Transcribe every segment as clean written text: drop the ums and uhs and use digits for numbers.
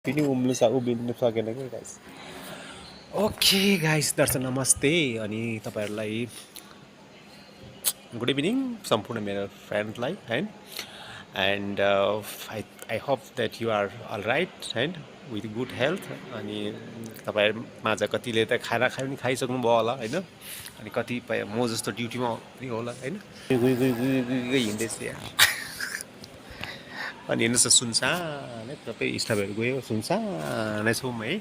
पनि उभिनु सकेन कि गाइस। ओके गाइस, दर्शक नमस्ते अनि तपाईँहरूलाई गुड इभिनिङ सम्पूर्ण मेरो फ्रेन्डलाई हैन। And I hope that you are all right हैन, विथ गुड हेल्थ। अनि तपाईँहरू माझ कतिले त खाना पनि खाइसक्नु भयो होला होइन, अनि कतिपय म जस्तो ड्युटीमा पनि होला होइन। हिँड्दैछु यहाँ अनि हेर्नुहोस् न, सुनसान है, सबै स्टाफहरू गयो, सुनसानै छौँ है।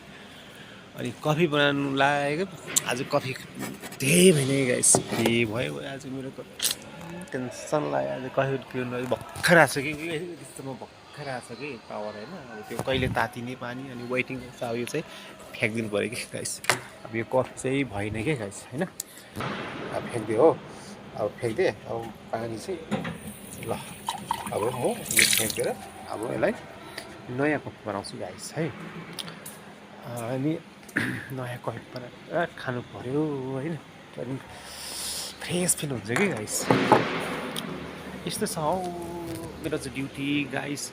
अनि कफी बनाउनु लागेको, आज कफी त्यही भएन गाइस, के भयो आज मेरो त टेन्सन लाग्यो। आज कफी पिउनु लागि भर्खर आएको छ कि त्यस्तोमा भर्खर आएको छ कि पावर होइन। अब त्यो कहिले तातिने पानी अनि वेटिङ गर्छ, अब यो चाहिँ फ्याँकिदिनु पऱ्यो कि गाइस। अब यो कफी चाहिँ भएन क्या गाइस होइन, अब फ्याँकिदियो हो, अब फ्याँकिदिएँ। अब पानी चाहिँ ल, अब म यो फ्याँकेर अब यसलाई नयाँ कफी बनाउँछु गाइस है। अनि नयाँ कफी बनाएर खानु पऱ्यो होइन, अनि फ्रेस फिल हुन्छ कि गाइस। यस्तो छ हौ मेरो चाहिँ ड्युटी गाइस,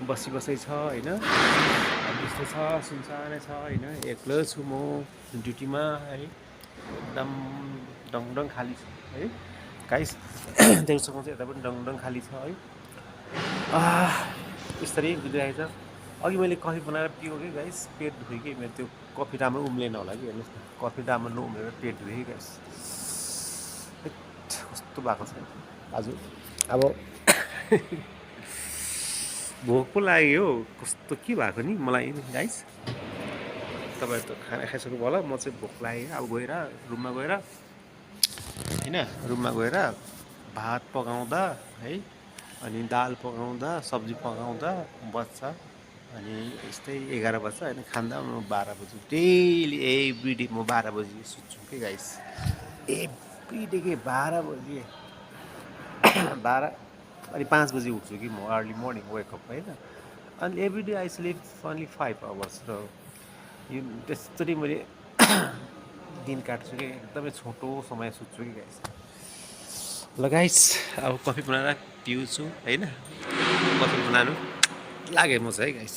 बसी छ होइन। अब यस्तो छ, सुनसानै छ होइन, एक्लै छु म ड्युटीमा है, एकदम डङडङ खाली छ है गाइस। देउसँग चाहिँ यता पनि डङडङ खाली छ है। यसरी गुजिरहेको छ। अघि मैले कफी बनाएर पिएको कि गाइस, पेट दुख्यो कि मेरो, त्यो कफी राम्रो उम्लेन होला कि, हेर्नुहोस् न, कफी राम्रो नउम्लेर पेट दुख्यो कि गाइस। कस्तो भएको छ आज अब भोक पो लाग्यो हौ, कस्तो के भएको नि मलाई गाइस। तपाईँहरू त खाना खाइसक्नु भयो होला, म चाहिँ भोक लाग्यो। अब गएर रुममा गएर होइन, रुममा गएर भात पकाउँदा है, अनि दाल पकाउँदा, सब्जी पकाउँदा बज्छ अनि यस्तै 11 बज्छ होइन। खाँदा म 12 बजी, डेली एभ्री डे म 12 बजी सुत्छु कि गाइस। एभ्री डे के 12 बजी 12 अनि 5 बजी उठ्छु कि म, अर्ली मर्निङ वेकअप होइन। अनि every day I sleep only 5 hours. र यो त्यसरी मैले दिन काट्छु कि एकदमै छोटो समय सुत्छु कि गाइस। ल गाइस, अब कफी बनाएर पिउँछु होइन, कफी बनाउनु लागेँ म चाहिँ है गाइस।